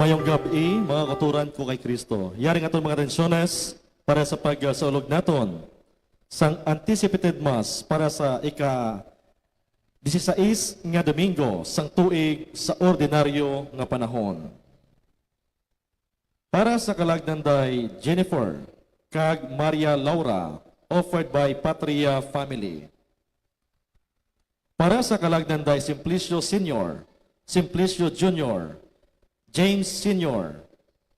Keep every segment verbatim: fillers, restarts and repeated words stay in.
Mayong gab-i, mga kauturan ko kay Kristo. Yari nga aton mga atensyones para sa pagsaulog naton sang anticipated Mass para sa ika dieciséis nga Domingo sang tuig sa ordinaryo nga panahon. Para sa kalag nanday Jennifer kag Maria Laura, offered by Patria family. Para sa kalag nanday Simplicio Senior, Simplicio Junior, James Senior,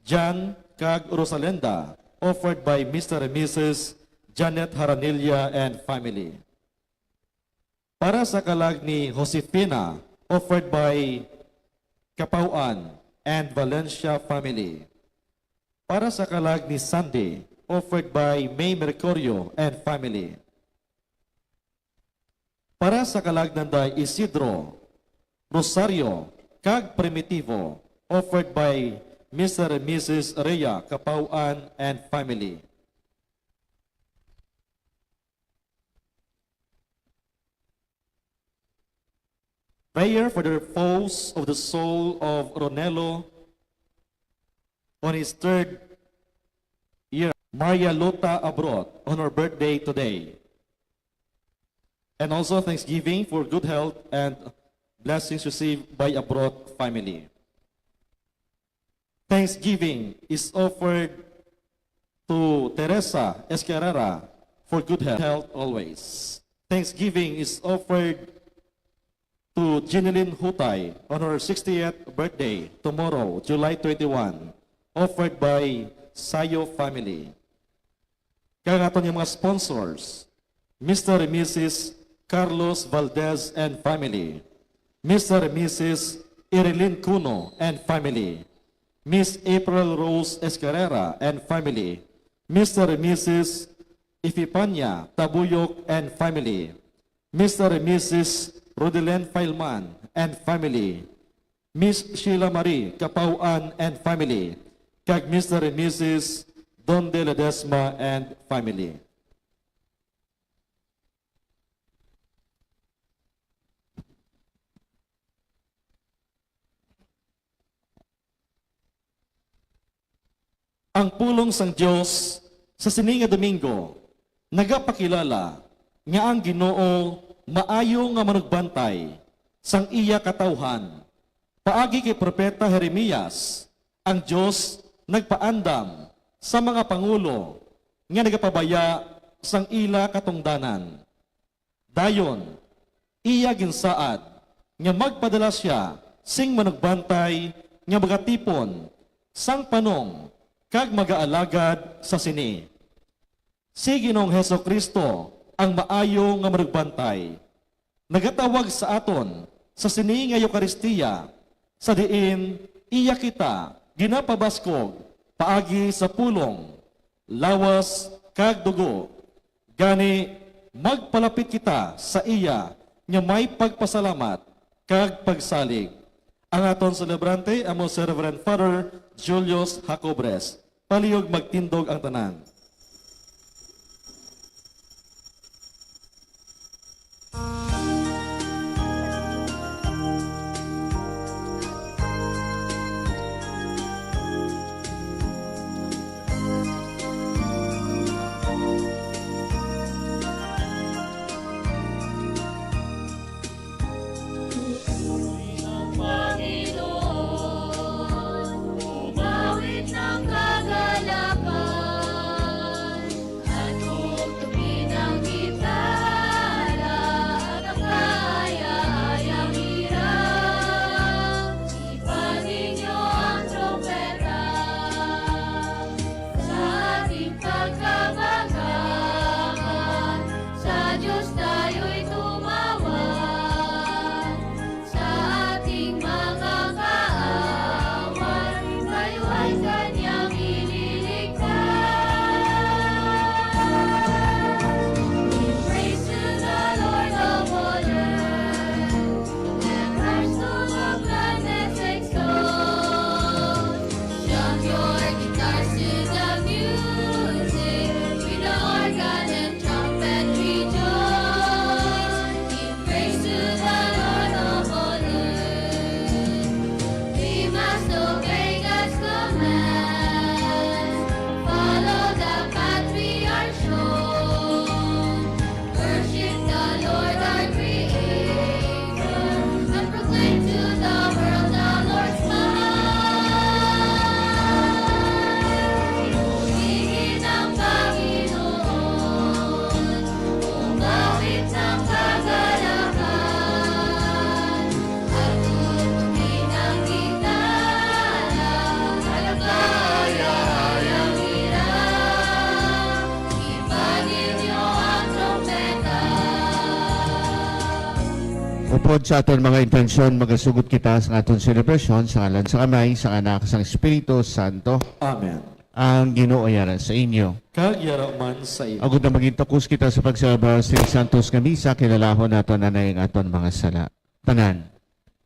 Jan kag Rosalenda, offered by Mister and Missus Janet Haranilla and family. Para sa kalag ni Josefina, offered by Capauan and Valencia family. Para sa kalag ni Sandy, offered by May Mercurio and family. Para sa kalag nanday Isidro, Rosario, kag Primitivo, offered by Mister and Missus Rhea Capauan and family. Prayer for the repose of the soul of Ronelo on his third year. Maria Lota Abrot on her birthday today. And also thanksgiving for good health and blessings received by Abrot family. Thanksgiving is offered to Teresa Escarrera for good health, health always. Thanksgiving is offered to Jeneline Hutay on her sixtieth birthday tomorrow, July twenty-one, offered by Sayo family. Kag aton nga mga sponsors, Mister and Missus Carlos Valdez and family, Mister and Missus Irilyn Cuno and family, Miss April Rose Escarrera and family, Mister and Missus Ifipania Tabuyok and family, Mister and Missus Rodelen Failman and family, Miss Sheila Marie Capauan and family, kag Mister and Missus Donde Ledesma and family. Ang pulong sang Dios sa sini nga Domingo nagapakilala nga ang Ginoo maayo nga manugbantay sang iya katawuhan. Paagi kay Propeta Jeremias, ang Dios nagpaandam sa mga pangulo nga nagapabaya sang ila katungdanan. Dayon, iya ginsaad nga magpadala sia sing manugbantay nga magatipon sang panong kag magaalagad sa sini. Si Ginoong Jesu-Cristo ang maayo nga manugbantay. Nagatawag sa aton sa sini nga Eukaristia, sa diin iya kita ginapabaskog paagi sa pulong, lawas, kag dugo. Gani, magpalapit kita sa iya nga may pagpasalamat kag pagsalig. Ang aton selebrante amo si Reverend Father Julius Jacobres. Palihog magtindog ang tanan. Sa aton mga intensyon, magasugot kita sa aton selebrasyon sa ngalan sa Amay, sa Anak, sa Espiritu Santo. Amen. Ang Ginoo yara sa inyo. Kag yara man sa imo. Agod na maging takos kita sa pagselebrar sa santos nga misa, kilalahon naton anay ang aton mga sala. Tanan.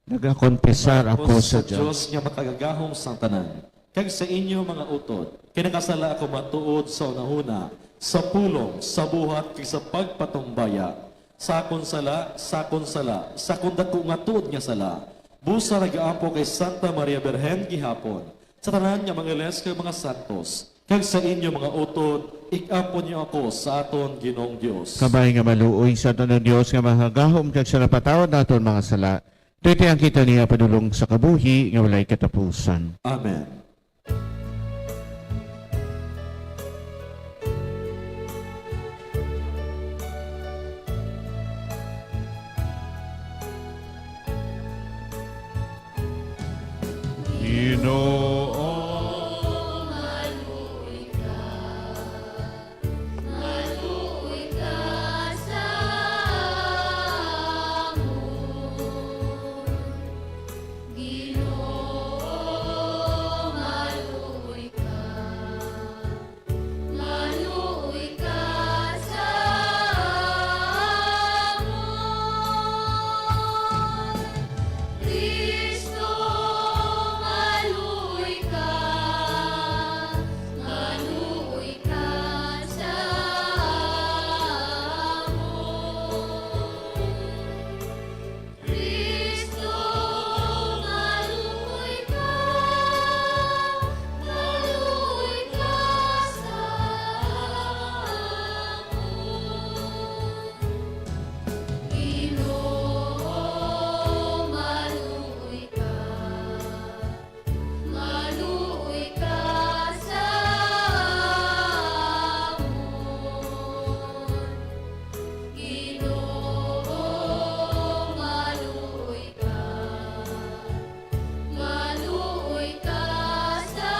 Nagakonfesar ako sa Dios nga makagagahom sang tanan, kag sa inyo mga utod, kay nakasala ako matuod sa hunahuna, sa pulong, sa buhat, kag sa pagpatumbaya. Sa akon sala, sa akon sala, sa akon daku nga tuod nga sala. Busa nagaampo kay Santa Maria Birhen gihapon, sa tanan nga mga anghel kag mga santos, kag sa inyo mga utod, ig-ampo niyo ako sa aton Ginoong Dios. Kabay nga maluoy sa aton ang Dios nga makagagahom kag sa napatawad naton mga sala, tuytian kita niya padulong sa kabuhi nga walay katapusan. Amen. Ginoo, maluoy ka, maluoy ka sa amon. Ginoo, maluoy ka. Maluoy ka sa amon. Cristo, maluoy ka, maluoy ka sa amon. Cristo, maluoy ka, maluoy ka sa amon. Ginoo, maluoy ka, maluoy ka sa amon. Ginoo, maluoy ka, maluoy ka sa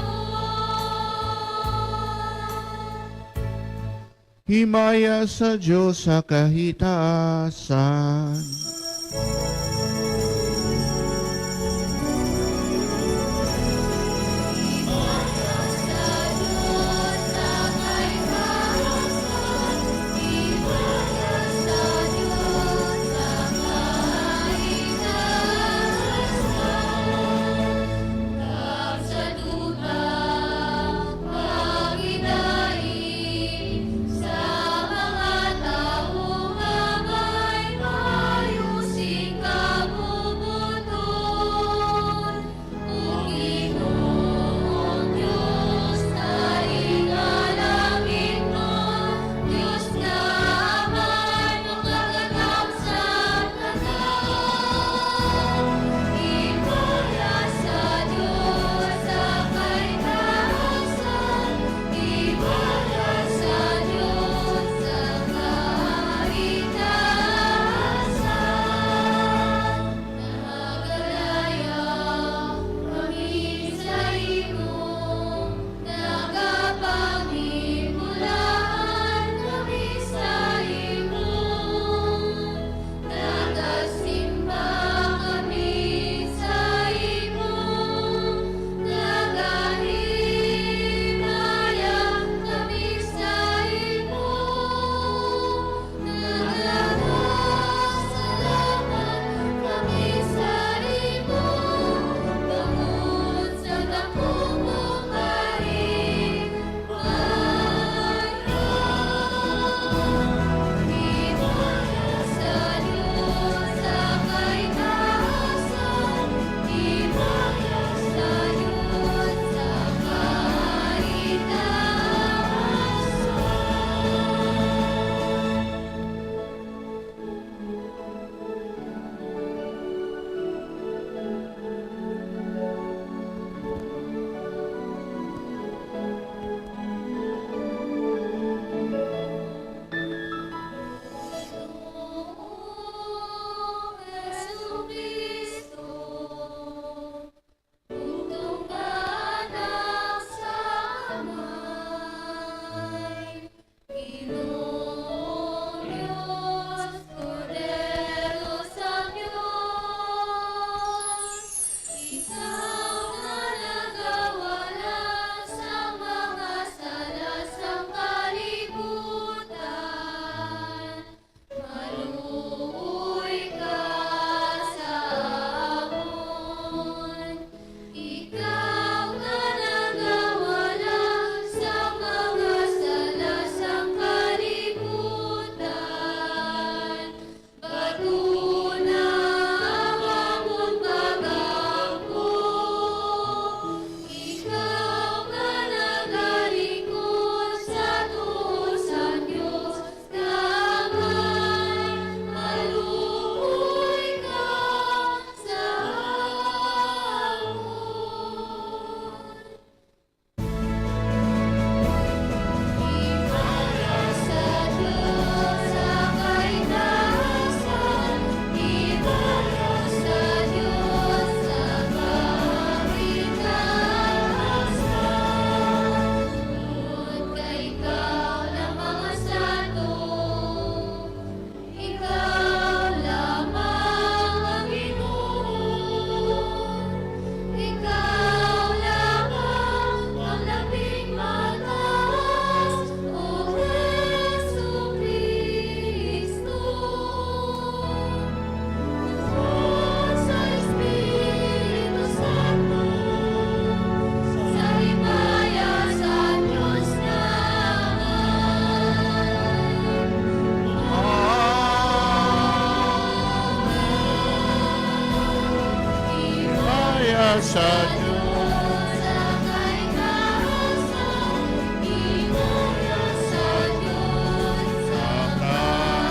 amon. Himaya sa Dios sa kahitaasan. Sa mga tawo nga may maayo sing Sa Dios sa kay kahasan, imo na sa Dios sa kaitasan.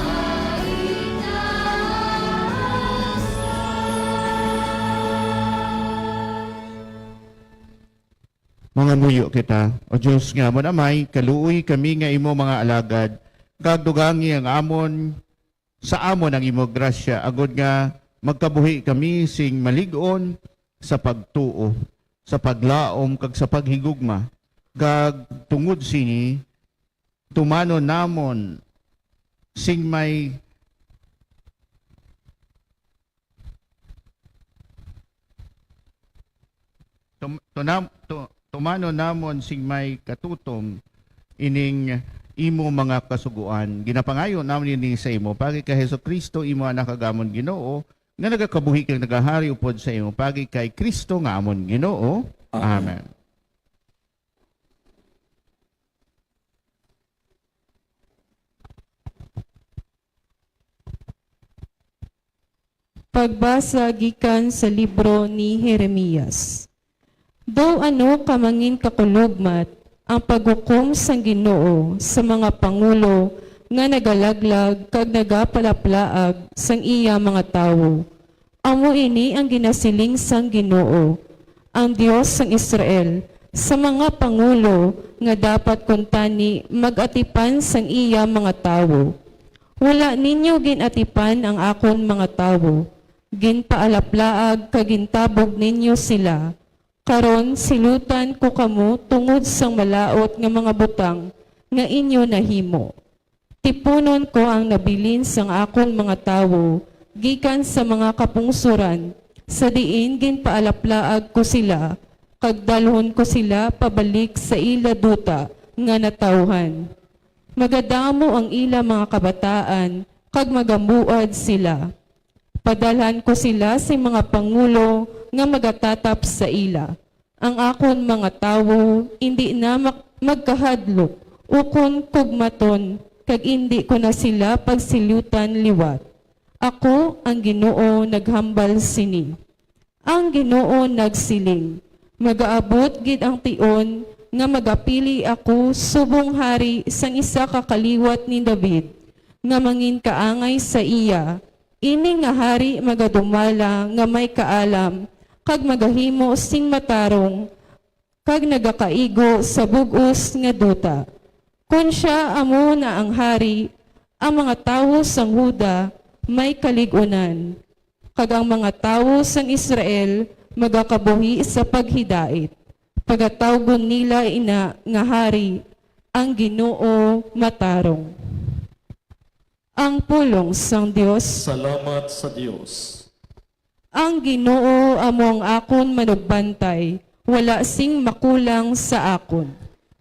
Mangamuyo kita. O Dios nga amon Amay, kaluoy kami nga imo mga alagad, kag dugangi ang amon sa amon ang imo grasya, agod nga magkabuhi kami sing malig-on sa pagtuo, sa paglaom, kag sa paghigugma. Kag tungod sini, tumanon namon sing may tum-, tunam-, tu-, tumanon namon sing may katutom ining imo mga kasugoan. Ginapangayo namon ini sa imo, paagi kay Jesu-Cristo, imo Anak, kag amon Ginoo, nga nagakabuhi kag nagahari upod sa imo, paagi kay Cristo nga amon Ginoo. Amen. Amen. Pagbasa gikan sa libro ni Jeremias. Daw ano ka manginkakulogmat ang paghukom sang Ginoo sa mga pangulo nga nagalaglag kag nagapalaplaag sang iya mga tawo. Amo ini ang ginasiling sang Ginoo, ang Dios sang Israel, sa mga pangulo nga dapat kuntani mag-atipan sang iya mga tawo. Wala ninyo gin-atipan ang akon mga tawo, ginpaalaplaag kag gintabog ninyo sila. Karon, silutan ko kamo tungod sang malaut nga mga butang nga inyo nahimo. Tipunon ko ang nabilin sang akon mga tawo gikan sa mga kapungsoran, sa diin ginpaalaplaag ko sila, kag dalhon ko sila pabalik sa ila duta nga natawhan. Magadamo ang ila mga kabataan, kag magamuad sila. Padalhan ko sila sing mga pangulo nga magatatap sa ila. Ang akon mga tawo indi na mak-, magkahadlok ukon kugmaton, kag indi ko na sila pagsilutan liwat. Ako, ang Ginoo, naghambal sini. Ang Ginoo nagsiling, "Magaabot gid ang tion nga magapili ako subong hari sang isa ka kaliwat ni David, nga manginkaangay sa iya. Ini nga hari magadumala nga may kaalam, kag magahimo sing matarong, kag nagakaigo sa bug-os nga duta. Kon sia amo na ang hari, ang mga tawo sang Juda may kalig-unan, kag ang mga tawo sang Israel magakabuhi sa paghidait. Pagatawgon nila ina nga hari, ang Ginoo matarong." Ang pulong sang Dios. Salamat sa Dios. Ang Ginoo amo ang akon manugbantay, wala sing makulang sa akon.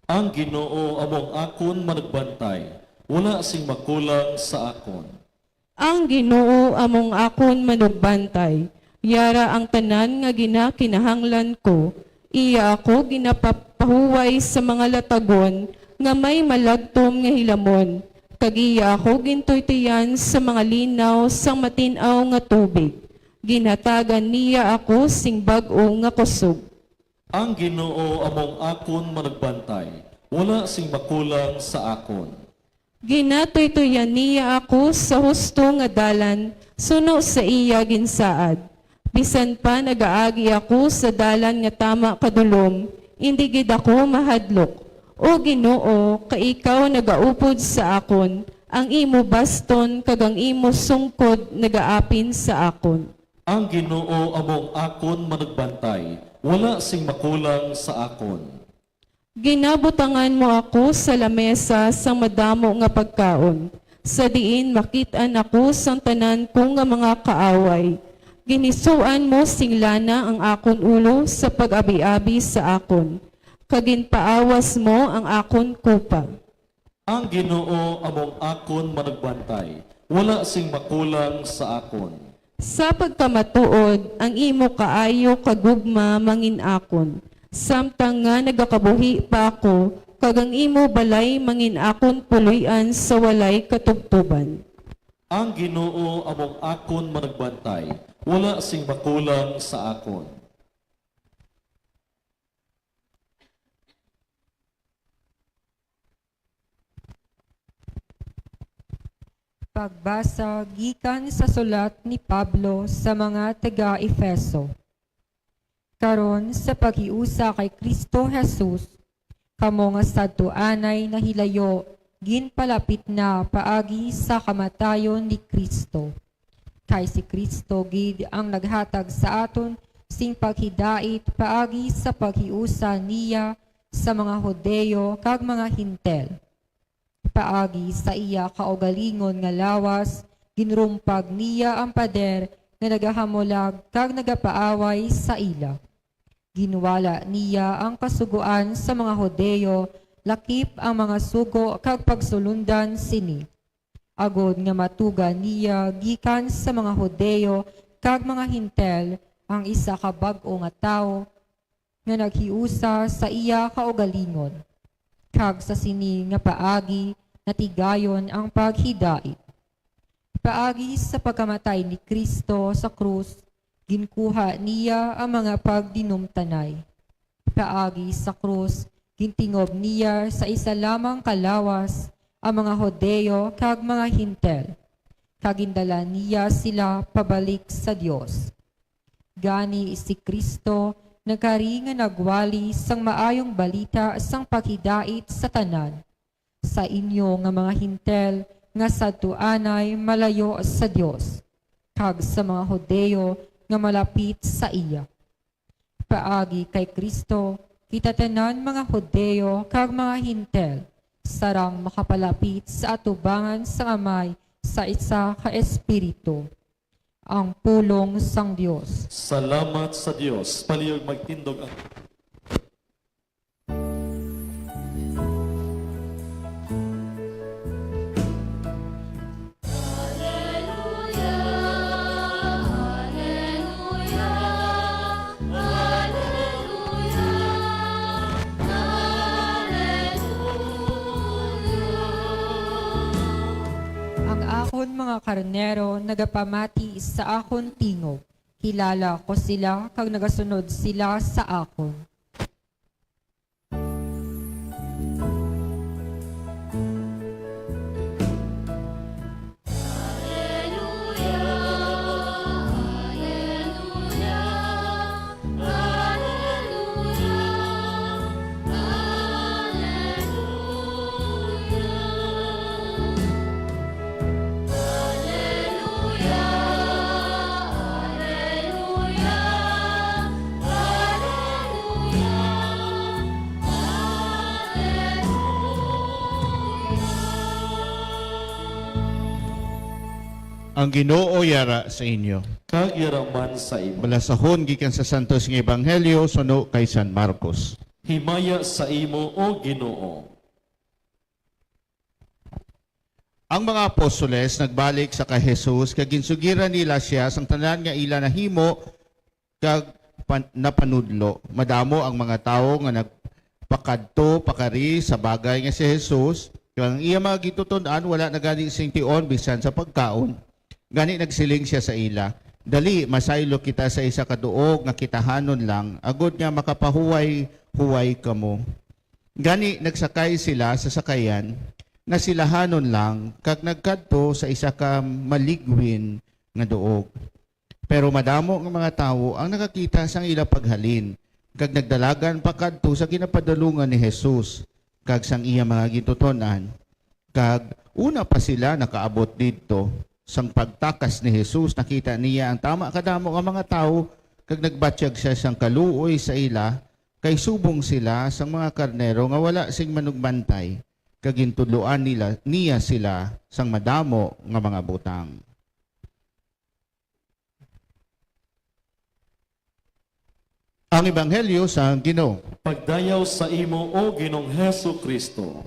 Ang Ginoo amo ang akon manugbantay, wala sing makulang sa akon. Ang Ginoo amo ang akon manugbantay, yara ang tanan nga ginakinahanglan ko. Iya ako ginapapahuway sa mga latagon nga may malagtom nga hilamon, kag iya ako gintuytoyan sa mga linaw sang matin-aw nga tubig. Ginhatagan niya ako sing bag-o nga kusog. Ang Ginoo amo ang akon manugbantay, wala sing makulang sa akon. Ginatuytoyan niya ako sa husto nga dalan suno sa iya ginsaad. Bisan pa nagaagi ako sa dalan nga tama kadulom, indi gid ako mahadlok. O Ginoo, kay ikaw nagaupod sa akon, ang imo baston kag ang imo sungkod nagaapin sa akon. Ang Ginoo amo ang akon manugbantay, wala sing makulang sa akon. Ginabutangan mo ako sa lamesa sang madamo nga pagkaon, sa diin makit-an ako sang tanan ko nga mga kaaway. Ginhisuan mo sing lana ang akon ulo sa pag-abiabi sa akon, kag ginpaawas mo ang akon kupa. Ang Ginoo amo ang akon manugbantay, wala sing makulang sa akon. Sa pagkamatuod, ang imo kaayo kag gugma mangin-akon, samtang nga nagakabuhi pa ako, kag ang imo balay mangin-akon puloy-an sa walay katubtoban. Ang Ginoo amo ang akon manugbantay, wala sing makulang sa akon. Pagbasa gikan sa sulat ni Pablo sa mga taga-Efeso. Karon, sa paghiusa kay Cristo Jesus, kamo nga sadto anay nahilayo, ginpalapit na paagi sa kamatayon ni Cristo. Kay si Cristo gid ang naghatag sa aton sing paghidait paagi sa paghiusa niya sa mga Hudiyo kag mga Hentil. Paagi sa iya kaugalingon nga lawas, ginrumpag niya ang pader nga nagahamulag kag nagapaaway sa ila. Ginwala niya ang kasugoan sa mga Hudiyo, lakip ang mga sugo kag pagsulundan sini, agod nga matuga niya gikan sa mga Hudiyo kag mga Hentil ang isa ka bag-o nga tawo nga naghiusa sa iya kaugalingon, kag sa sini nga paagi natigayon ang paghidait. Paagi sa pagkamatay ni Cristo sa krus, ginkuha niya ang mga pagdinumtanay. Paagi sa krus, gintingob niya sa isa lamang ka lawas ang mga Hudiyo kag mga Hentil, kag gindala niya sila pabalik sa Dios. Gani si Cristo nagkari nga nagwali sang Maayong Balita sang paghidait sa tanan, sa inyo nga mga Hentil nga sadto anay malayo sa Dios, kag sa mga Hudiyo nga malapit sa iya. Paagi kay Cristo, kita tanan, mga Hudiyo kag mga Hentil, sarang makapalapit sa atubangan sang Amay sa isa ka Espiritu. Ang pulong sang Dios. Salamat sa Dios. Palihog magtindog ang Ang akon mga karnero nagapamati sa akon tingog. Kilala ko sila, kag nagasunod sila sa akon. Ang Ginoo yara sa inyo. Kag yara man sa imo. Balasahon gikan sa Santos nga Ebanghelyo suno kay San Marcos. Himaya sa imo, O Ginoo. Ang mga apostoles nagbalik sa kay Jesus, kag ginsugiran nila sia sang tanan nga ila nahimo kag pan-, napanudlo. Madamo ang mga tawo nga nagpakadto pakari sa bagay nga si Jesus, kag ang iya mga gintuton-an wala na gani sing tion bisan sa pagkaon. Gani nagsiling sia sa ila, "Dali, masaylo kita sa isa ka duog nga kitahanon lang, agod nga makapahuway-huway kamo." Gani nagsakay sila sa sakayan nga silahanon lang, kag nagkadto sa isa ka maligwin nga duog. Pero madamo nga mga tawo ang nakakita sang ila paghalin, kag nagdalagan pakadto sa ginapadulongan ni Jesus kag sang iya mga gintuton-an. Kag una pa sila nakaabot didto, sang pagtakas ni Jesus, nakita niya ang tama kadamo nga mga tawo, kag nagbatyag sia sang kaluoy sa ila, kay subong sila sang mga karnero nga wala sing manugbantay, kag gintudloan nila, niya sila sang madamo nga mga butang. Ang Ebanghelyo sang Ginoo. Pagdayaw sa imo, O Ginoong Jesu-Cristo.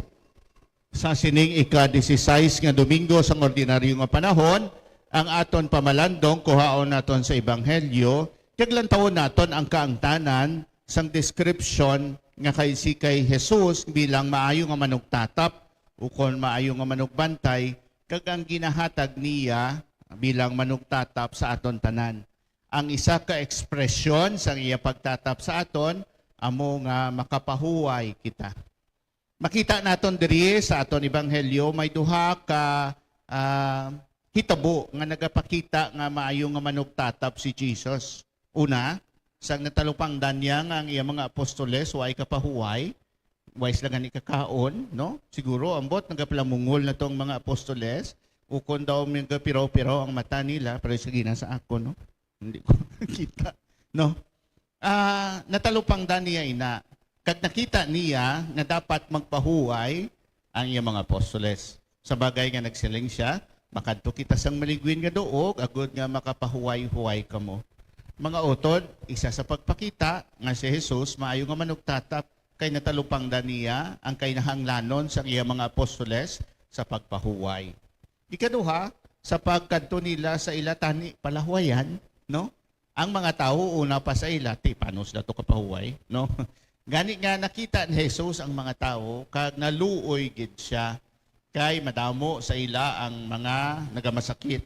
Sa sining ika-dieciséis nga Domingo sang ordinaryo nga panahon, ang aton pamalandong kuhaon naton sa Ebanghelyo, kag lantawon naton ang kaangtanan sang description nga kay si kay Jesus bilang maayo nga manugtatap, ukon maayo nga manugbantay, kag ang ginahatag niya bilang manugtatap sa aton tanan. Ang isa ka ekspresyon sang iya pagtatap sa aton amo nga makapahuway kita. Makita naton diri sa aton ebanghelyo, may duha ka, ah, hitabo nga nagapakita nga maayo nga manugtatap si Jesus. Una, sang natalupangdan niya nga ang iya mga apostoles waay kapahuway, way sila gani kakaon, no? Siguro, ambot, nagapalamungol na tong mga apostoles, ukon daw nagapiraw-piraw ang mata nila, pero sige na sa ako, no? Hindi ko kita, no? Ah, natalupangdan niya ina, kag nakita niya nga dapat magpahuway ang iya mga apostoles. Sa bagay nga nagsiling siya, "Makadto kita sang maligwin nga duog, agod nga makapahuway-huway kamo." Mga utod, isa sa pagpakita nga si Jesus maayo nga manugtatap kay natalupangdan niya ang kinahanglanon sang iya mga apostoles sa pagpahuway. Ikaduha, sa pagkadto nila sa ila tani palahuwayan, no? Ang mga tawo una pa sa ila, "Ti, paano sila to kapahuway?" No? Gani nga nakita ni Jesus ang mga tawo, kag naluoy gid sia, kay madamo sa ila ang mga nagamasakit.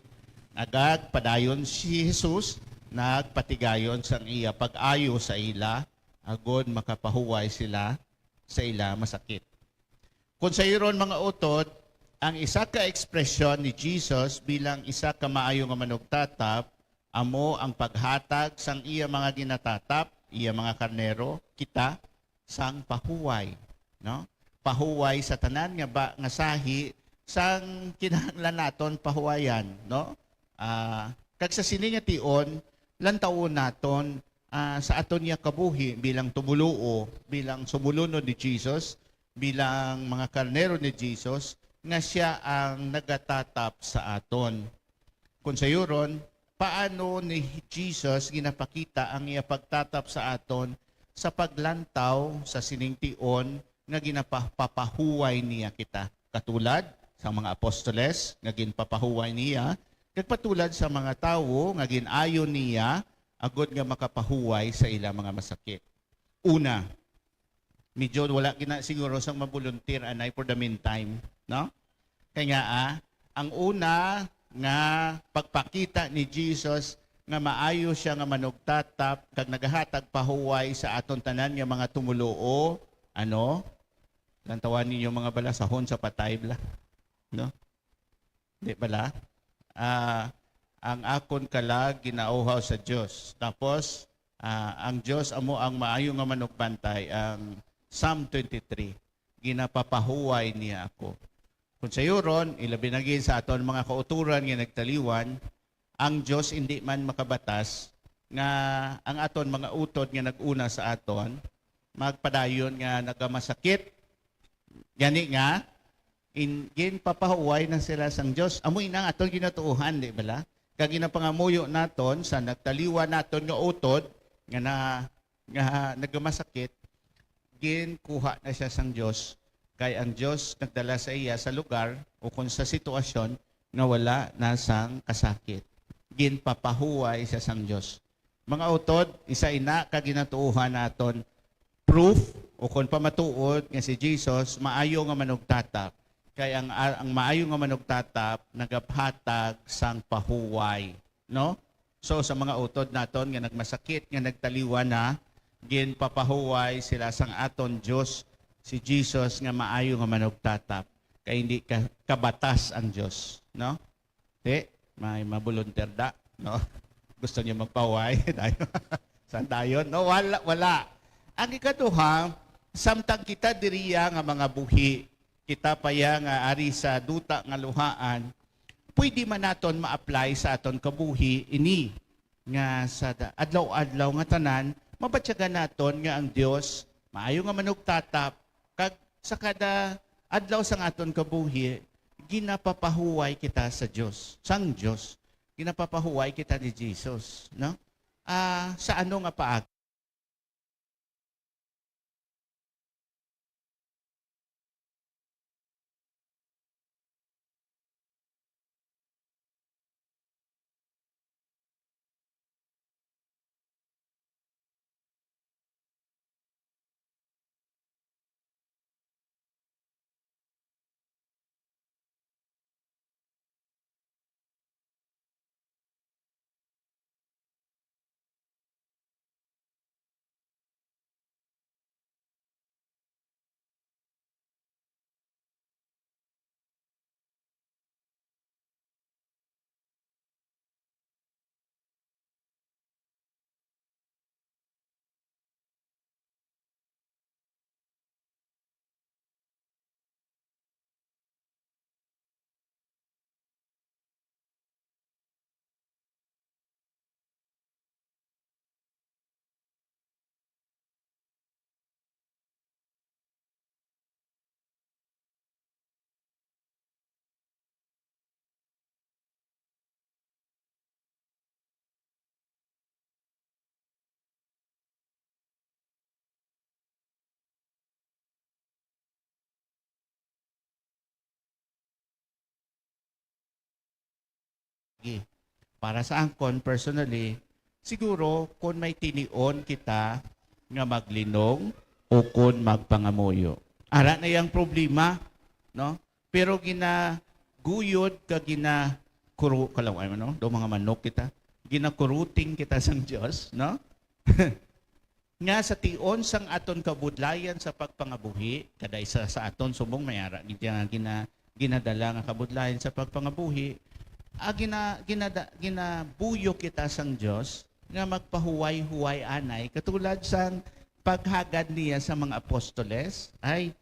Nagagpadayon si Jesus, nagpatigayon sang iya pag-ayo sa ila, agod makapahuway sila sa ila masakit. Kung sayuron, mga utod, ang isa ka ekspresyon ni Jesus bilang isa ka maayo nga manugtatap amo ang paghatag sang iya mga ginatatap, iya mga karnero, kita, sang pahuway, no? Pahuway sa tanan nga ba, nga sahi sang kinahanglan naton pahuwayan, no? Ah, kag sa sini nga tion, lantawon naton, ah, sa aton nga kabuhi bilang tumoluo, bilang sumulunod ni Jesus, bilang mga karnero ni Jesus, nga siya ang nagatatap sa aton. Kung sayuron, paano ni Jesus ginapakita ang iya pagtatap sa aton sa paglantaw sa sining tion nga ginapapahuway niya kita, katulad sa mga apostoles nga ginpapahuway niya, kag patulad sa mga tawo nga gin-ayo niya agod nga makapahuway sa ila mga masakit. Una, medyo wala gina siguro sang mabolunteer anay for the meantime, no? Kay nga, ah, ang una nga pagpakita ni Jesus nga maayo siya nga manugtatap kag nagahatag pahuway sa aton tanan nga mga tumoluo, ano? Lantawan ninyo, mga balasahon sa patay, bala. No? Di bala? Ah, ang akon kalag ginauhaw sa Dios. Tapos, ah, ang Dios amo ang maayo nga manugbantay, ang Psalm twenty-three, "Ginapapahuway niya ako." Kung sayuron, ilabi na gid sa aton mga kautoran nga nagtaliwan, ang Dios indi man makabatas nga ang aton mga utod nga nag-una sa aton magpadayon nga nagamasakit. Gani nga, in, ginpapahuway na sila sang Dios. Amo ina ang aton ginatuohan, di bala? Kag ginapangamuyo naton sa nagtaliwan naton nga utod nga na, nga nagamasakit, ginkuha na siya sang Dios, kay ang Dios nagdala sa iya sa lugar ukon sa sitwasyon nga wala na sang kasakit. Ginpapahuway siya sang Dios. Mga utod, isa ina ka ginatuohan naton proof ukon pamatuod nga si Jesus maayo nga manugtatap, kay ang, ang maayo nga manugtatap nagahatag sang pahuway, no? So, sa mga utod naton nga nagmasakit, nga nagtaliwan na, ginpapahuway sila sang aton Dios, si Jesus nga maayo nga manugtatap, kay hindi ka, kabatas ang Dios, no? Di, may mabolunteer da, no? Gusto niyo magpahuway? Dayon. Saan dayon? No, wala, wala. Ang ikaduha, samtang kita diriya nga mga buhi, kita pa ya nga ari sa duta nga luhaan, pwede man naton ma-apply sa aton kabuhi ini, nga sa da-, adlaw-adlaw nga tanan, mabatyagan naton nga ang Dios maayo nga manugtatap, kag sa kada adlaw sang aton kabuhi, ginapapahuway kita sa Dios, sang Dios. Ginapapahuway kita ni Jesus, no? Ah, sa ano nga paagi? paagi. Para sa akon, personally, siguro kung may tinion kita nga maglinong o kung magpangamuyo. Ara na yang problema, no? Pero ginaguyod ka, ginakuru-, kalaw-, ano, daw mga manok kita, ginakuruting kita sang Dios, no? Nga sa tion sang aton kabudlayan sa pagpangabuhi, kada isa sa aton subong may ara gid nga gina-, ginadala nga kabudlayan sa pagpangabuhi, ah, gina-, ginada-, ginabuyo kita sang Dios nga magpahuway-huway anay, katulad sang paghagad niya sa mga apostoles. Ay,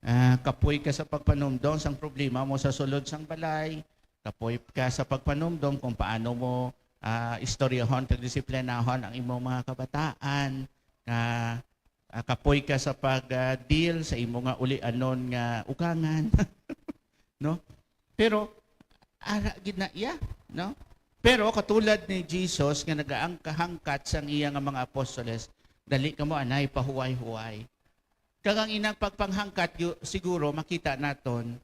ah, kapoy ka sa pagpanumdom sang problema mo sa sulod sang balay, kapoy ka sa pagpanumdom kung paano mo, ah, istoryahon kag disiplinahon ang imong mga kabataan, ah, ah, kapoy ka sa pag, ah, deal sa imo nga ulianon nga ugangan. No? Pero, ara gid na iya, no? Pero katulad ni Jesus nga nagaangkahangkat sang iya nga mga apostoles, dali kamo anay pahuway-huway. Kag ang inang pagpanghangkat yu-, siguro makita naton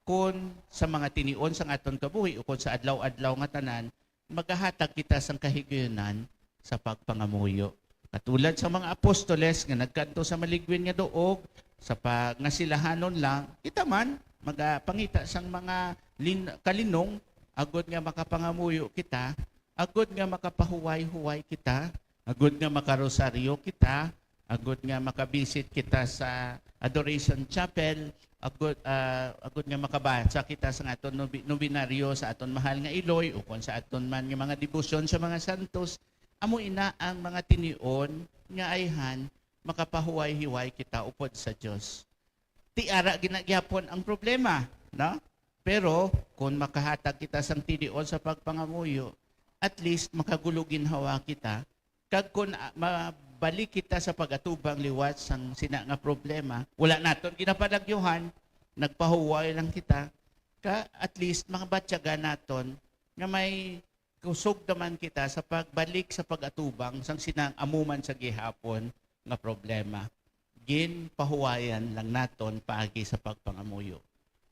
kun sa mga tinion sang aton kabuhi o kun sa adlaw-adlaw nga tanan, magahatag kita sang kahigayunan sa pagpangamuyo. Katulad sa mga apostoles nga nagkadto sa maligwin nga duog, sa pangasilahanon lang, kita man magapangita sang mga lin-, kalinong agod nga makapangamuyo kita, agod nga makapahuway-huway kita, agod nga makarosaryo kita, agod nga makabisit kita sa Adoration Chapel, agod, ah, agod nga makabasa kita sa aton nobi-, nobinaryo sa aton mahal nga Iloy, ukon sa aton man nga mga debosyon sa mga santos. Amo ina ang mga tinion nga ayhan makapahuway-hiway kita upod sa Dios. Ti ara gina gyapon ang problema, no? Pero kung makahatag kita sang tinion sa pagpangamuyo, at least makagulo ginhawa kita. Kag kung, ah, mabalik kita sa pag-atubang liwat sang sina nga problema, wala naton ginapalagyuhan, nagpahuway lang kita, ka at least mabatyagan naton nga may kusog naman kita sa pagbalik sa pag-atubang sang sinang amo man sa gihapon nga problema. Ginpahuwayan lang naton paagi sa pagpangamuyo.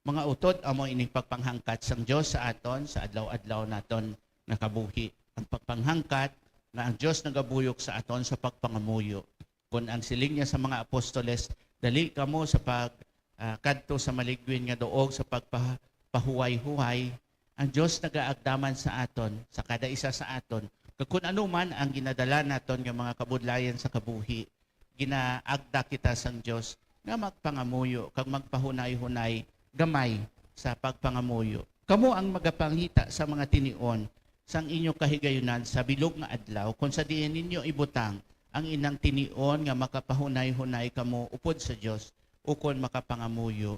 Mga utod, amo ining pagpanghangkat sang Dios sa aton sa adlaw-adlaw naton nga kabuhi. Ang pagpanghangkat nga ang Dios nagabuyok sa aton sa pagpangamuyo. Kon ang siling niya sa mga apostoles, "Dali kamo sa pag, ah, kadto sa maligwin nga duog sa pagpahuway-huway," ang Dios nagaagda man sa aton, sa kada isa sa aton, kag kun ano man ang ginadala naton nga mga kabudlayan sa kabuhi, ginaagda kita sang Dios nga magpangamuyo kag magpahunay-hunay gamay sa pagpangamuyo. Kamo ang magapangita sa mga tinion sang inyo kahigayunan sa bilog nga adlaw, kon sa diin ninyo ibutang ang inang tinion nga makapahunay-hunay kamo upod sa Dios, ukon makapangamuyo.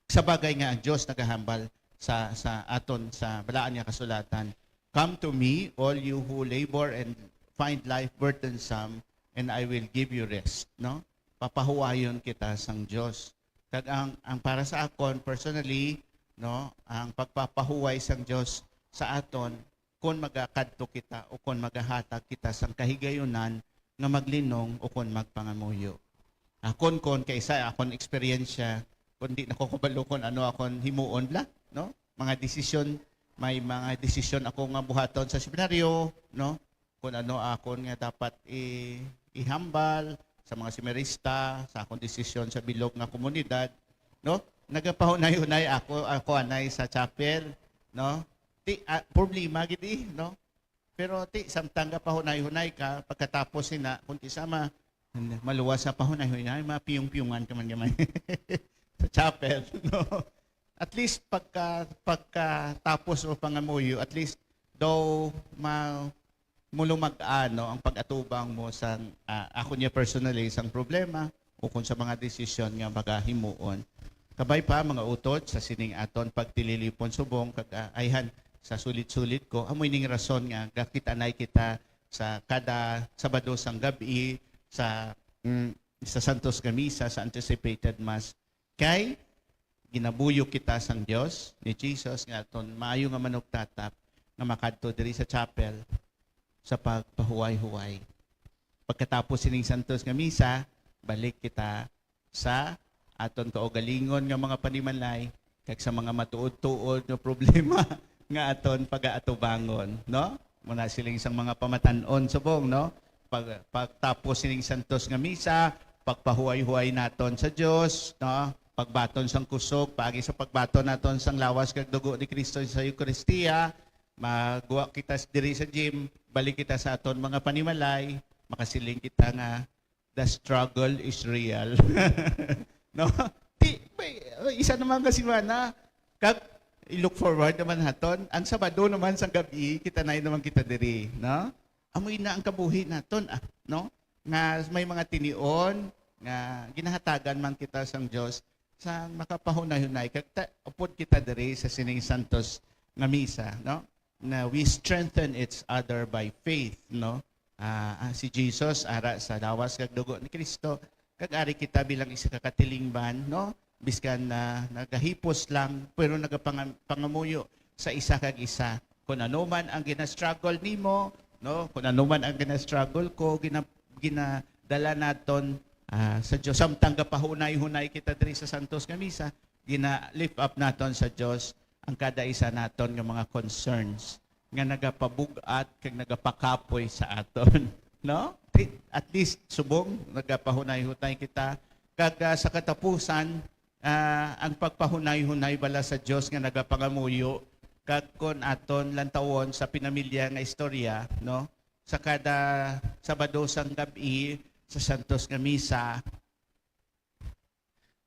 Sa bagay nga ang Dios nagahambal sa, sa aton sa Balaan nga Kasulatan, "Come to me, all you who labor and find life burdensome, and I will give you rest," no? Papahuwayon kita sang Dios. Kag ang, ang para sa akon personally, no, ang pagpapahuway sang Dios sa aton kon magakadto kita o kon magahatag kita sang kahigayunan nga maglinong o kon magpangamuyo. Akon, kon kay sa akon eksperyensya, kon di na ko kabalo kon ano akon himuon bala, no? Mga desisyon, may mga desisyon ako nga buhaton sa seminaryo, no? Kon ano akon nga dapat i-, ihambal sa mga seminarista, sa akon desisyon sa bilog nga komunidad, no? Nagapahunay-hunay ako, ako anay sa chapel, no? Ti, ah, problema gid, eh, no? Pero ti, samtang gapahunay-hunay ka, pagkatapos sina, kung ti sama, maluwas sa pahunay-hunay, mapiyong-piyongan ka man gamay sa chapel, no? At least, pagka, pagkatapos mo pangamuyo, at least, daw ma-, mulumag-ano ang pag-atubang mo sang, ah, ako niya personally, sang problema, ukon sa mga desisyon nga magahimuon. Kabay pa, mga utod, sa sining aton pagtililipon subong, kag, ah, ayhan, sa sulit-sulit ko, amo ining rason nga gakit-anay kita sa kada Sabado sang gab-i sa, mm, sa Santos nga Misa, sa anticipated Mass. Kay ginabuyo kita sang Dios, ni Jesus, nga aton maayo nga manugtatap nga makadto diri sa chapel sa pagpahuway-huway. Pagkatapos sining Santos nga Misa, balik kita sa aton kaugalingon nga mga panimalay kag sa mga matuod-tuod nga problema nga aton pagaatubangon, no? Muna siling sang mga pamatan-on subong, no? Pag, pagtapos sining santos nga misa, pagpahuway-huway naton sa Dios, no? Pagbaton sang kusog, paagi sa pagbaton naton sang lawas kag dugo ni Cristo sa Eucharistia, magwa kita s-, diri sa gym, balik kita sa aton mga panimalay, makasiling kita nga the struggle is real. No? Di, may, isa naman ka semana, kag i-look forward naman haton. Ang Sabado naman sang gabi, kita na naman kita diri, no? Amoy na ang kabuhi naton, ah, no? Nga may mga tinion, nga ginahatagan man kita sang Dios, sa makapahunay-hunay, kag ta-, upod kita diri sa sining santos nga misa, no? Na we strengthen each other by faith, no? Ah, ah, si Jesus ara sa lawas kag dugo ni Cristo, kag ari kita bilang isa ka katilingban, no? Biskan na nagahipos lang, pero nagapanga-, pangamuyo sa isa kag isa. Kung ano man ang gina-struggle nimo, no? Kung ano man ang gina-struggle ko, gina-, ginadala naton, ah, sa Dios. Samtang gapahunay-hunay kita diri sa santos nga misa, gina-lift up naton sa Dios ang kada isa naton nga mga concerns nga nagapabug-at kag nagapakapoy sa aton, no? Ti-, at least subong nagapahunay-hunay kita, kag, ah, sa katapusan, ah, ang pagpahunay-hunay bala sa Dios nga nagapangamuyo, kag kon aton lantawon sa pinamilya nga istorya, no? Sa kada Sabado sang gab-i, sa santos nga misa,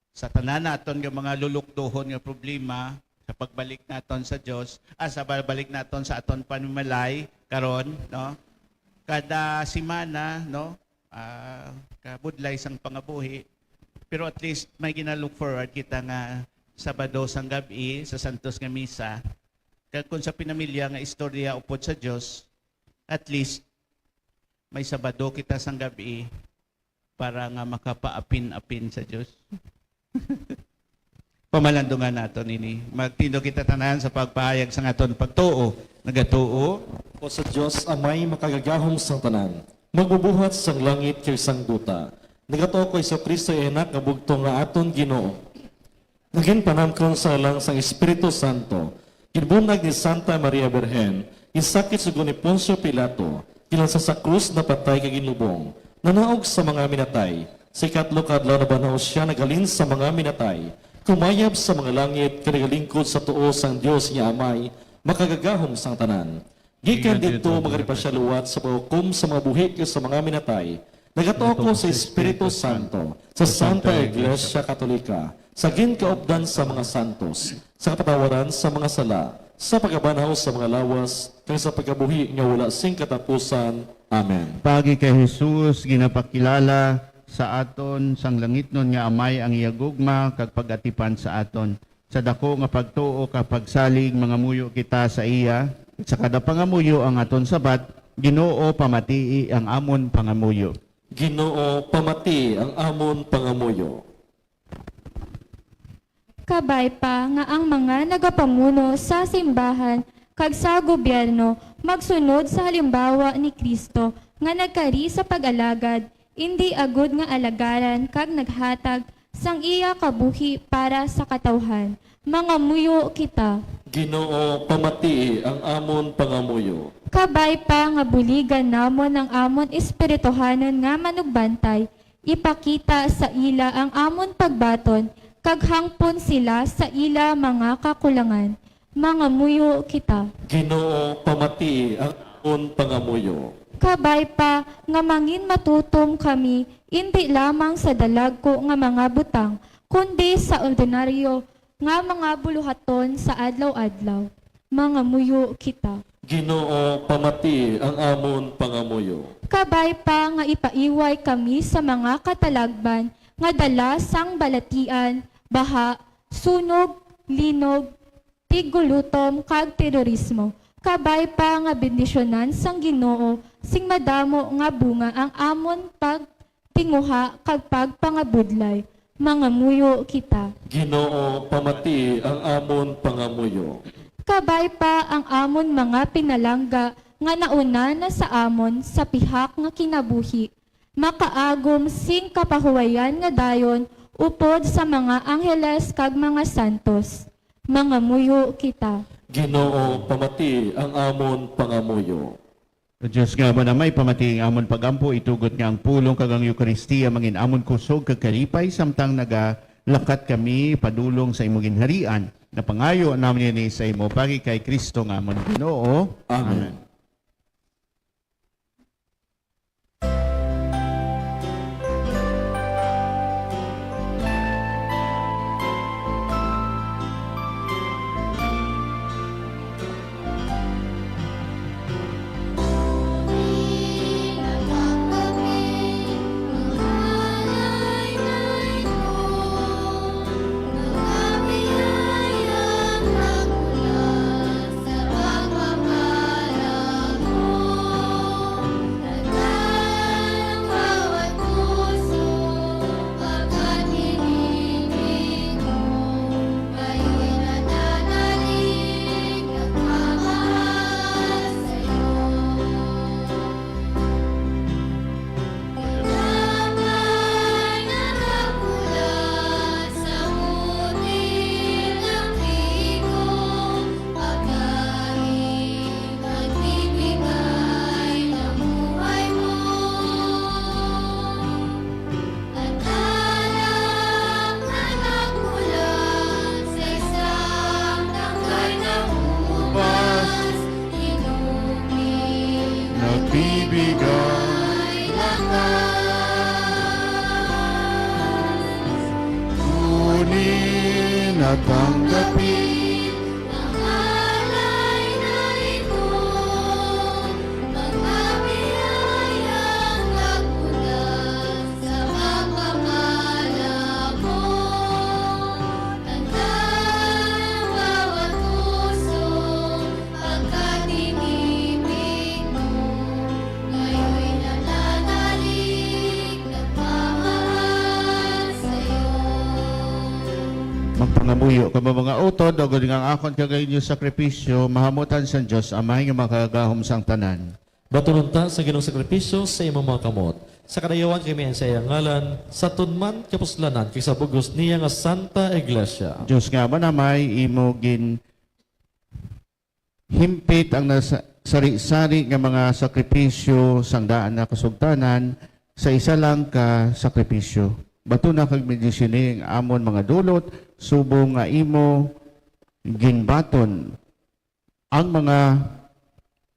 sa tanan naton nga mga lulukdohon nga problema, sa pagbalik naton sa Dios, ah, sa pagbalik naton sa aton panimalay karon, no? Kada semana, no? Ah, kabudlay sang pangabuhi, pero at least may gina-look forward kita nga Sabado sang gab-i sa santos nga misa. Kag kung sa pinamilya nga istorya upod sa Dios, at least may Sabado kita sang gab-i para nga makapaapin-apin sa Dios. Pamalandungan naton ini. Magtindog kita tanan sa pagpahayag sang aton pagtuo. Nagatuo. O sa Dios, Amay makagagahom sang tanan, magbubuhat sang langit kag sang duta. Nagatuo ko Jesu-Cristo, iya Anak nga bugtong, nga aton Ginoo, nga ginpanamkon sa ngalan sang Espiritu Santo, ginbunyag ni Santa Maria Birhen, ginsakit sa guni Poncio Pilato, ginlansa sa krus, napatay kag ginlubong, nanaog sa mga minatay, sa ikatlo ka adlaw nabanhaw sia, naghalin sa mga minatay, kumayab sa mga langit, kag nagalingkod sa tuo sang Dios nga Amay, makagagahom sang tanan. Gikan didto, magari pa sia liwat sa paghukom sa mga buhi kag sa mga minatay. Nagatuo ko sa Espiritu Santo, sa Santa Iglesia Katolika, sa ginkaupdan sa mga santos, sa kapatawaran sa mga sala, sa pagkabanhaw sa mga lawas, kag sa pagkabuhi nga wala sing katapusan. Amen. Paagi kay Jesus, ginapakilala sa aton sang langitnon nga Amay ang iya gugma kag pag-atipan sa aton. Sa daku nga pagtuo kag pagsalig, mangamuyo kita sa iya. Sa kada pangamuyo ang aton sabat, Ginoo, pamatii ang amon pangamuyo. Ginoo, pamatii ang amon pangamuyo. Kabay pa nga ang mga nagapamuno sa simbahan kag sa gobyerno magsunod sa halimbawa ni Cristo nga nagkari sa pag-alagad, indi agud nga alagaran kag naghatag sang iya kabuhi para sa katawhan. Mangamuyo kita. Ginoo, pamatii ang amon pangamuyo. Kabay pa nga buligan namon ang amon espirituhanon nga manugbantay, ipakita sa ila ang amon pagbaton, kag hangpon sila sa ila mga kakulangan. Mangamuyo kita. Ginoo, pamatii ang amon pangamuyo. Kabay pa nga mangin matutom kami, indi lamang sa dalagku nga mga butang, kundi sa ordinaryo nga mga buluhaton sa adlaw-adlaw. Mangamuyo kita. Ginoo, pamatii ang amon pangamuyo. Kabay pa nga ipaiway kami sa mga katalagman nga dala sang balatian, baha, sunog, linog, tiggulutom, kag terorismo. Kabay pa nga bendisyonan sang Ginoo sing madamo nga bunga ang amon pagtinguha kag pagpangabudlay. Mangamuyo kita. Ginoo, pamatii ang amon pangamuyo. Kabay pa ang amon mga pinalangga nga nauna na sa amon sa pihak nga kinabuhi, makaagom sing kapahuwayan nga dayon upod sa mga angheles kag mga santos. Mangamuyo kita. Ginoo, pamati ang amon pangamuyo. Dios nga Amay, pamati ang amon pag-ampo, itugot nga ang pulong kag ang Eukaristia mangin amon kusog kag kalipay, samtang nagalakat kami padulong sa imo ginharian. Napangayo namin ini sa imo, pagi kay Cristo nga amon Ginoo. Amen. Amen. Nagbibigay lakas. Kunin at tanggapin ang alay na ito, mga biyayang nagmula sa pagmamahal mo. Tandaan ang bawat puso, pagkatinipid mo, ngayoy nananalig, nagmamahal sa'yo. Magpangamuyo kamo, mga utod, agod nga ang akon kag ang inyo sakripisyo mahamutan sang Dios Amay nga makagagahom sang tanan. Batunon ta sa Ginoong sakripisyo sa imong mga kamot. Sa kadayawan kami ang sa iyang ngalan, sa tunman kapuslanan kag sa bug-os niya nga Santa Iglesia. Dios nga Amay, imo gin himpit ang nasa-, sari-sari nga mga sakripisyo sang daan nga kasugtanan sa isa lang ka sakripisyo. Batuna kag bendisyoni ang amon mga dulot, subong nga imo ginbaton ang mga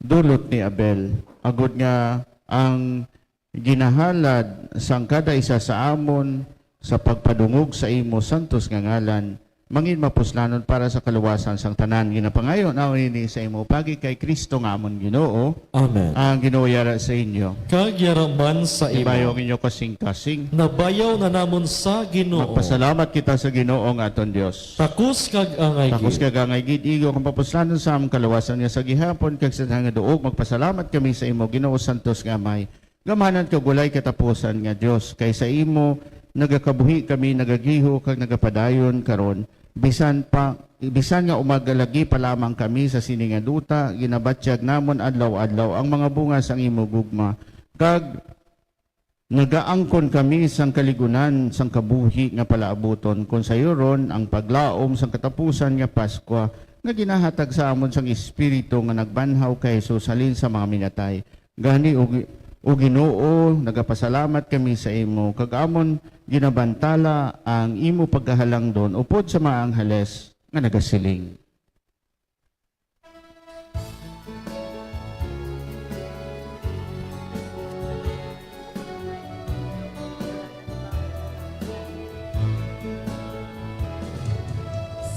dulot ni Abel, agod nga ang ginahalad sang kada isa sa amon sa pagpadungog sa imo santos nga ngalan, mangin mapuslanon para sa kaluwasan sang tanan. Ginapangayo namon ini sa imo pagi kay Cristo nga amon Ginoo. Amen. Ang Ginoo yara sa inyo. Kag yara man sa imo. Ibayaw ang inyo kasing-kasing. Nabayaw na namon sa Ginoo. Magpasalamat kita sa Ginoo nga aton Dios. Takos kag angay gid. Takos kag angay gid, igo kang papuslanon sa amon kaluwasan nga sa gihapon kag sa tanan nga duog, magpasalamat kami sa imo, Ginoo, santos nga Amay, gamhanan kag walay katapusan nga Dios, kay sa imo nagakabuhi kami, nagagiho kag nagapadayon karon, bisan pa, bisan nga umagalagi pa lamang kami sa sini nga duta, ginabatyag namon adlaw-adlaw ang mga bunga sang imo gugma, kag nagaangkon kami sang kaligunan sang kabuhi nga palaabuton, kon sayuron ang paglaom sang katapusan nga Pascua nga ginahatag sa amon sang Espiritu nga nagbanhaw kay Jesus halin sa mga minatay. Gani, o Gi-, o Ginoo, nagapasalamat kami sa imo, kag amon ginabantala ang imo pagkahalangdon upod sa mga anghales nga nagasiling.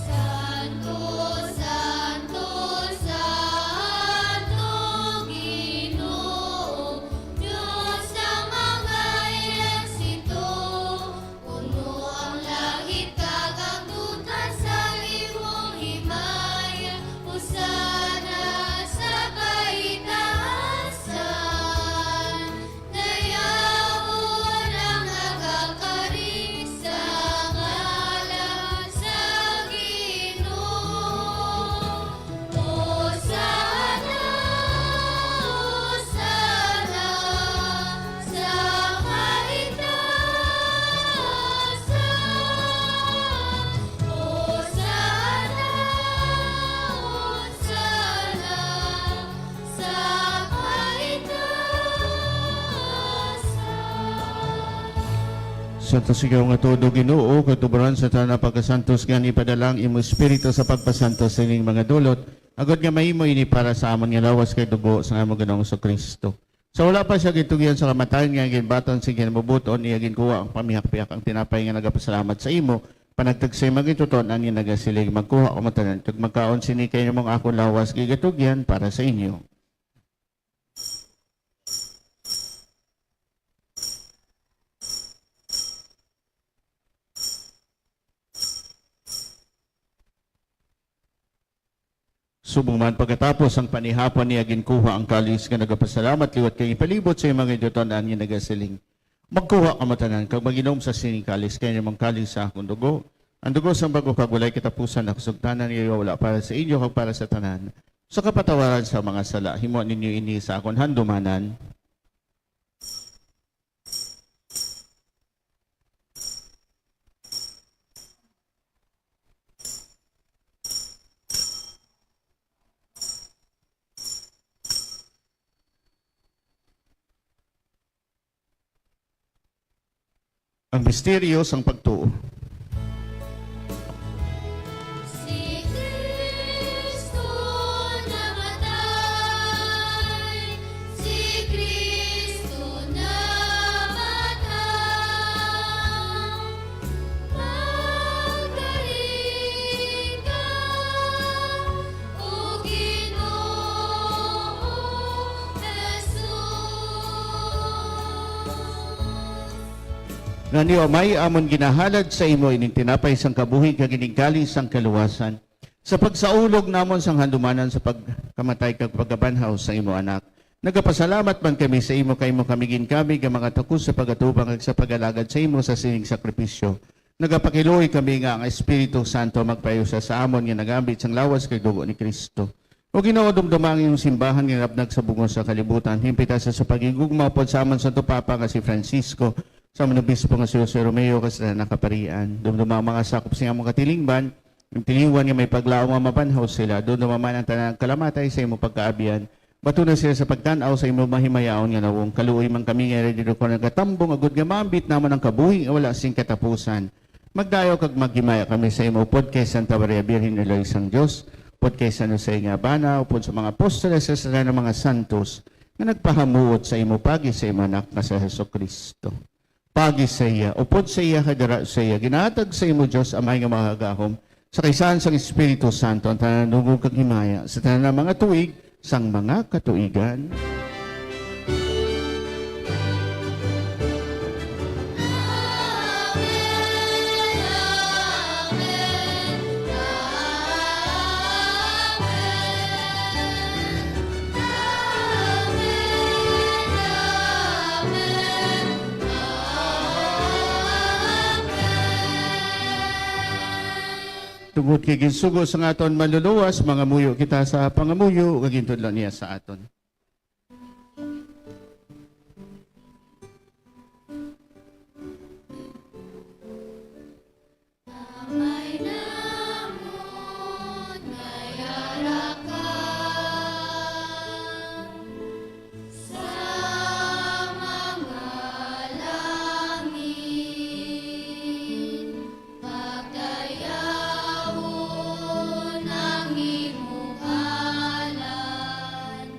Santo, santo, santo, Ginoo, Dios sa mga ehersito, puno ang langit kag ang duta sa imong hima. Santos ikaw nga tuod, O Ginoo, kag tuburan sa tanan nga pagkasantos, nga ipadala ang imo Espiritu sa pagpasantos sining mga dulot, agod nga mahimo ini para sa amon nga lawas kag dugo sang amon Ginoong Jesu-Cristo. Sa wala pa siya gintugyan sa kamatayon, nga ginbaton sing kinamubot-on, iya ginkuha ang pamihak-pihak ang tinapay nga nagapasalamat sa imo, panagtag sa imo gintuton-an nga nagasiling, "Magkuha kamo tanan kag magkaon sini, kay amo ang akon lawas nga ginatugyan para sa inyo." Subong man pagkatapos ang panihapon niya, ginkuha ang kalis nga nagapasalamat liwat kag ipalibot sa iyang mga gintuton-an nga nagasiling, "Magkuha kamo tanan kag mag-inom sa sining kalis, kay amo ang kalis sa akon dugo, ang dugo sang bag-o kag walay katapusan nga kasugtanan, nga iwawala para sa inyo kag para sa tanan sa kapatawaran sa mga sala. Himoa ninyo ini sa akon handumanan." Ang misteryo sang pagtuo. Si Cristo namatay, si Cristo namatay, magari ka, O Ginoo Jesus. Gani, O Amay, amon ginahalad sa imo ining tinapay sang kabuhi kag ining kalis sang kaluwasan, sa pagsaulog namon sang handumanan sa pagkamatay kag pagkabanhaw sa imo Anak. Nagapasalamat man kami sa imo, kay imo kami ginkabig nga mga takos sa pag-atubang kag sa pag-alagad sa imo sa sining sakripisyo. Nagapakiluoy kami nga ang Espiritu Santo magpahiusa sa amon nga nagambit sang lawas kag dugo ni Cristo. O Ginoo, dumduma ang imong simbahan nga nalapnag sa bug-os sa kalibutan. Himpita sa, sa paghigugma upod sa amon Santo Papa nga si Francisco, sa amon Obispo nga si Jose Romeo, kag sa tanan nga kaparian. Dumduma ang mga sakop sa amon katilingban, ang tiliwan nga may paglaom nga mabanhaw sila. Dumduma man ang tanan nga kalamatay sa imo pagkaabyan. Batuna sila sa pagtan-aw sa imo mahimayaon nga nawong. Kaluoy man kami nga ira diri ko nagatambong, agud nga maambit namon ang kabuhi nga wala sing katapusan. Magdayaw kag maghimaya kami sa imo upod kay Santa Maria Birhen, Iloy sang Dios, upod kay San Jose nga bana, upod sa mga apostoles, sa tanan nga mga santos nga nagpahamuot sa imo paagi sa imo Anak nga si Jesu-Cristo. Paagi sa iya, upod sa iya, kag dira sa iya, ginahatag sa imo, Dios Amay nga makagagahom, sa kaisahan sang Espiritu Santo, ang tanan nga dungog kag himaya sa tanan nga mga tuig sang mga katuigan. Tungod kay ginsugo sang aton Manluluwas, mangamuyo kita sa pangamuyo nga gintudlo niya sa aton. Amay namon nga yara ka sa mga langit, pagdayawon ang imo ngalan.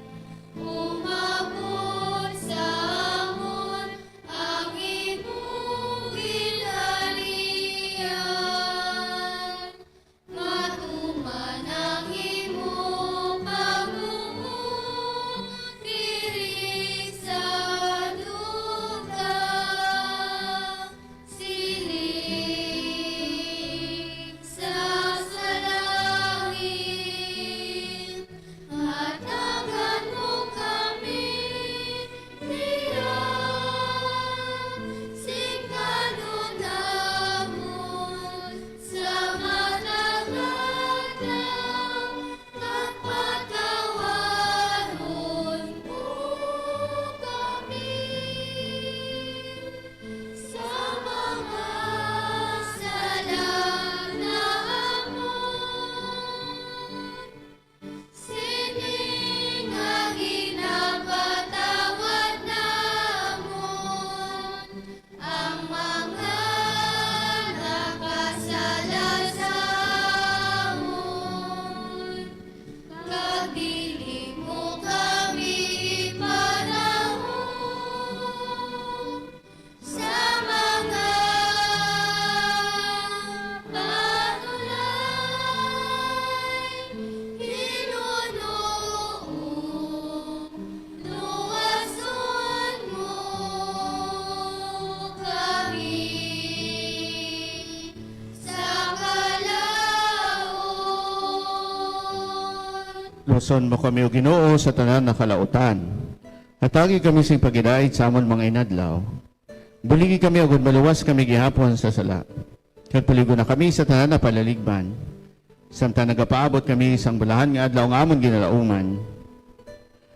Son mo kami, O Ginoo, sa tanan nga kalautan. Hatagi kami sing paghidait sa amon mga inadlaw. Buligi kami, agod maluwas kami gihapon sa sala. Kag puligon na kami sa tanan nga palaligban. Samtang nagapaabot kami sang bulahan nga adlaw nga amon ginalauman,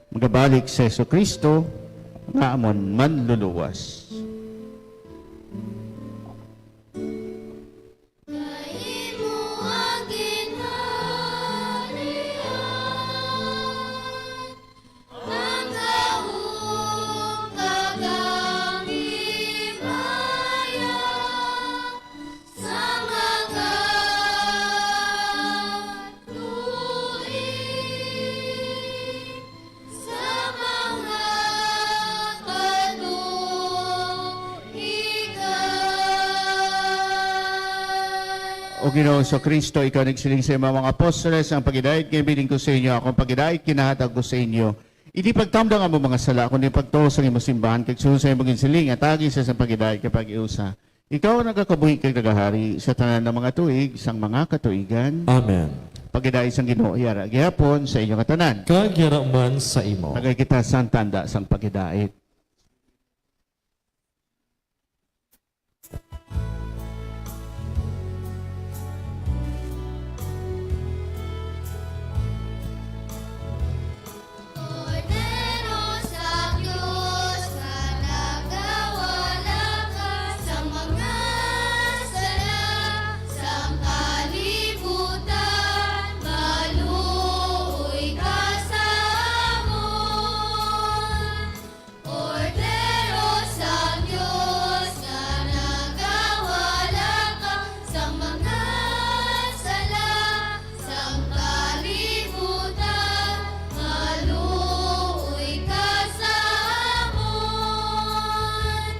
magabalik si Jesu-Cristo nga amon Manluluwas. Kay imo ang ginharian, ang gahom kag ang himaya sa mga tuig. Sa mga katuigan. O Ginoong Jesu-Cristo, ikaw nagsiling sa imong mga apostoles, "Ang paghidait nga ibiling ko sa inyo, akong paghidait ginahatag ko sa inyo." Indi pagtamda ang among mga sala, kundi pagtuo sa imong simbahan, kag sulod sa imong ginsiling, hatagi sa sang paghidait kag paghiusa. Ikaw ang nagakabuhi kag nagahari sa tanan nga mga tuig sang mga katuigan. Amen. Paghidait sang Ginoo yara gihapon sa inyo nga tanan. Kag yara man sa imo. Tagay kita sang tanda sang paghidait. Kordero sang Dios, nga nagawala ka sa mga sala sang kalibutan, maluoy ka sa amon. Kordero sang Dios, nga nagawala ka sa mga sala sang kalibutan, maluoy ka sa amon.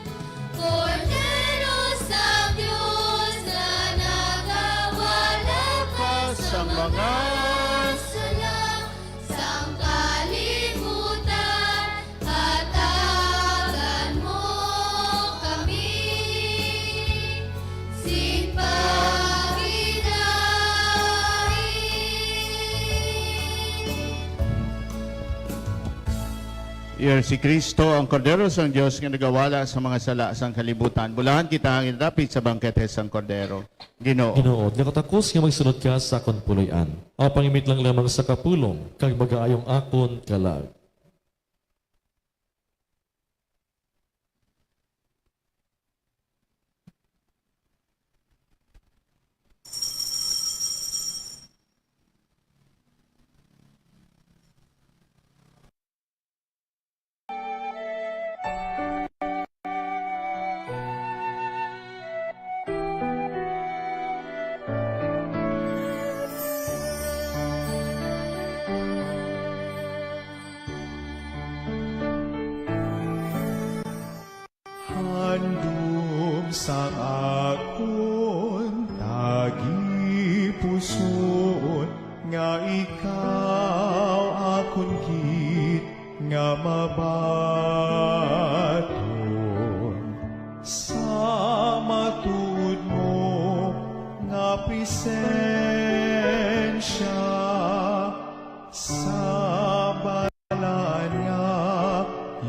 Kordero sang Dios, nga nagawala ka sa mga sala sang kalibutan, hatagan mo kami sing paghidait. Iya si Cristo, ang Kordero sang Dios nga nagawala sa mga sala sang kalibutan. Bulahan kita nga ginadapit sa bangkete sang Kordero. Ginoo. Ginoo, nakatakos nga magsunod ka sa akon puloy-an. Ang pangimit lang lamang sa kapulong, kag magaayo ang akon kalag. Handom sang akon tagipusoon, nga ikaw akon gid nga mabaton sa matuod mo nga presensya sa balaan nga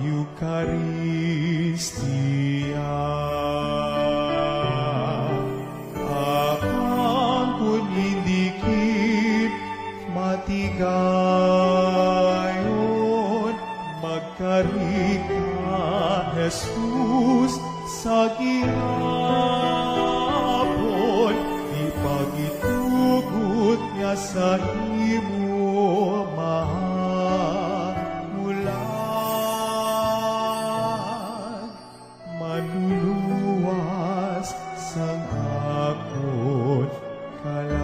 Eukaristia. Apan kon indi gid matigayon, magkari ka, Jesus, sa gihapon, ipagitugot nga sa imo mahamulan, manluluwas sang akon kalag.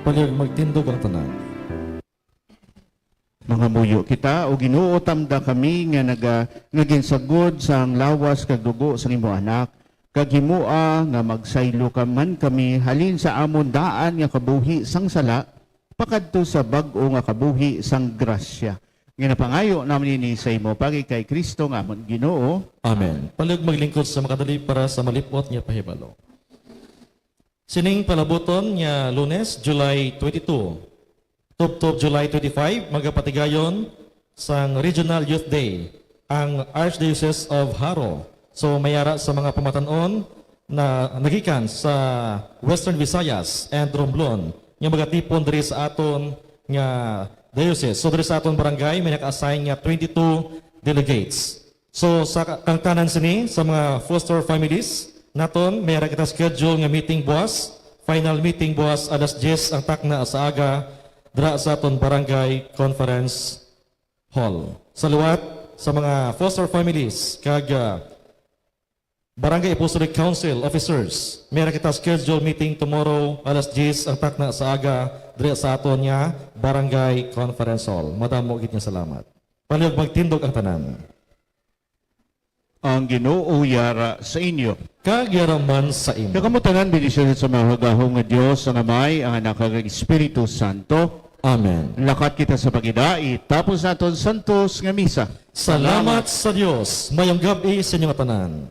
Palihog magtindog ang tanan. Mangamuyo kita, O Ginoo, tamda kami nga naga-, nga ginsagod sang lawas kag dugo sang imo Anak, kag himoa nga magsaylo ka man kami halin sa amon daan nga kabuhi sang sala pakadto sa bag-o nga kabuhi sang grasya. Nga napangayo namin ini sa imo pagi kay Cristo nga amon Ginoo. Amen. Palihog maglingkod sa makadali para sa malip-ot nga pahibalo. Sining palabuton nga Lunes, July twenty-two, tubtob July twenty-five, magapatigayon sang Regional Youth Day ang Archdiocese of Jaro. So, may ara sa mga pamatan-on na nagikan sa Western Visayas and Romblon nga magatipon diri sa aton nga diocese. So, diri sa aton barangay, may naka-assign nga twenty-two delegates. So, sa ka-, kang tanan sini, sa mga foster families naton, may ara kita schedule nga meeting buwas. Final meeting buwas alas diyes ang takna sa aga, dira sa aton barangay conference hall. Sa liwat sa mga foster families kag, ah, Barangay Apostolic Council officers, may ara kita schedule meeting tomorrow alas diyes ang takna sa aga, dira sa aton nga barangay conference hall. Madamo gid nga salamat. Palihog magtindog ang tanan. Ang Ginoo yara sa inyo. Kag yara man sa imo. Kag kamo tanan, bendisyonan sa mga gahom nga Dios, ang Amay, ang Anak, kag ang Espiritu Santo. Amen. Lakat kita sa pagidait, tapos naton santos nga misa. Salamat sa Dios. Mayong gab-i sa inyo nga tanan.